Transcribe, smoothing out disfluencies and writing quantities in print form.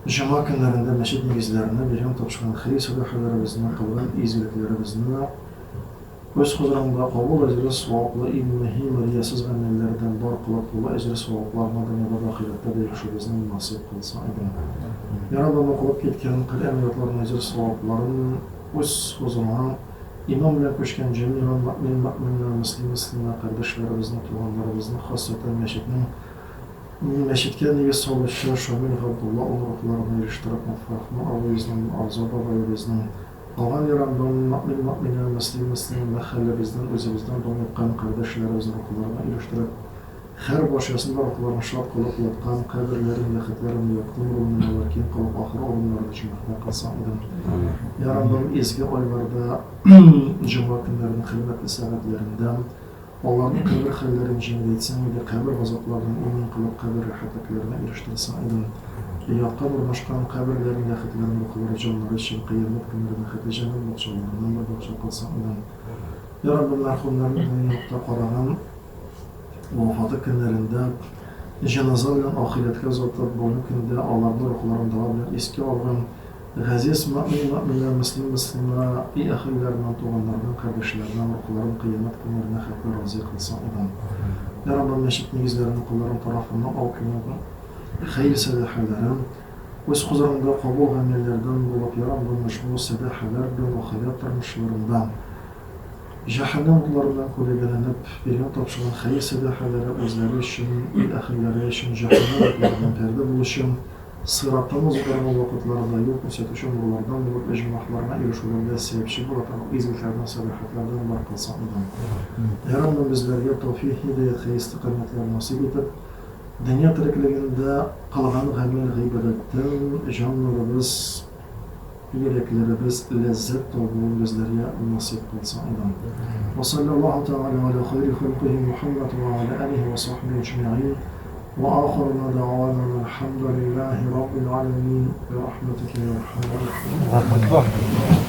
Җомга көннәрендә мәчет нигезләренә биргән тапшырган хәер-сәдакаларыбызны, кылган изгелекләребезне Үз хозурыңда кабул әҗере-саваплы иң мөһим риясыз гамәлләрдән бар кылып тулы әҗер-савапларына дөньяда да ахирәттә дә ирешүебезне насыйп кылсаң иде. Я Раббым, укылып киткән Коръән аятларының әҗер-савапларын үз хозурыңа иман белән күчкән җәмигъ мөэмин, мөэминә, мөслим, мөслимә кардәшләребезне, туганнарыбызны, хассәтән мәчетнең мәчеткә нигез салучы Шамил Габдулла улы рухларына ирештереп, Мөфрахман абыебызның, Арза бабаебызның, Калган Раббым, мөэмин, мөэминә, мөслим, мөслимә, мәхәлләбездән, үзебездән дон япкан кардәшләребезнең рухларына ирештереп, һәр барчасын да рухларын шат кылып, яткан каберләрен, ләхетләрен якты нур белән алар киң кылып, ахыр урыннарын җомахта кылсаң идем. Я Раббым, изге айларда, җомга көннәренең хөрмәтле сәгатьләрендә, Аларның кабер хәлләрен җиңеләйтсәң иде, кабер газапларыннан имин кылып, кабер рәхәтлекләренә ирештерсәң иде. Оятка урнашкан каберләрен, ләхетләрен рухлары, җаннары өчен кыямәт көнендә бәхетле җәннәт бакчаларыннан бер бакча кылсаң иде. Я Раббым, мәрхүмнәрне дөньялыкта караган вафаты көннәрендә җеназа белән ахирәткә озатып, бүгенге көндә аларны рухларын дога белән искә алган Газиз мөэмин, мөэминә, мөслим, мөслимә, өй әһелләреннән, туганнарыннан, кардәшләреннән рухларын кыямәт көннәренә хәтле разый кылсаң иде. Йа Раббым, мәчет нигезләрен колларың тарафыннан алып килгән хәер-сәдакаләрен Үз хозурыңда кабул гамәлләрдән булып, йа Раббым, ошбу сәдакаләр белән ахирәт тормышларында җәһәннәм утларыннан күләгәләнеп, биргән тапшырган хәер-сәдакаләре үзләре өчен, өй әһелләре өчен җәһәннәм утларыннан пәрдә булучы, Сираттан уздырган вакытларында юл күрсәтүче нурлардан булып, оҗмахларга ирешүләрдә сәбәпче була торган изгелекләрдән, сәлахәтләрдән бар кылсаң иде. Йа Раббым, безләргә тәүфыйк, һидаять, хәер-истикамәтләр насыйп итеп, дөнья тереклегендә кылган гамәл-гыйбадәттән җаннарыбыз, йөрәкләребез ләззәт табуын безләргә насыйп кылсаң иде. Ва салләллаһу тәгалә галә хайри халкыһи Мухәммәд ва галә алиһи ва сахбиһи әҗмәгыйн. Ва ахиру ма дәгъвана әнил хәмдүлиллаһи раббил галәмин бирахмәтикә йә архәмәр рахимин.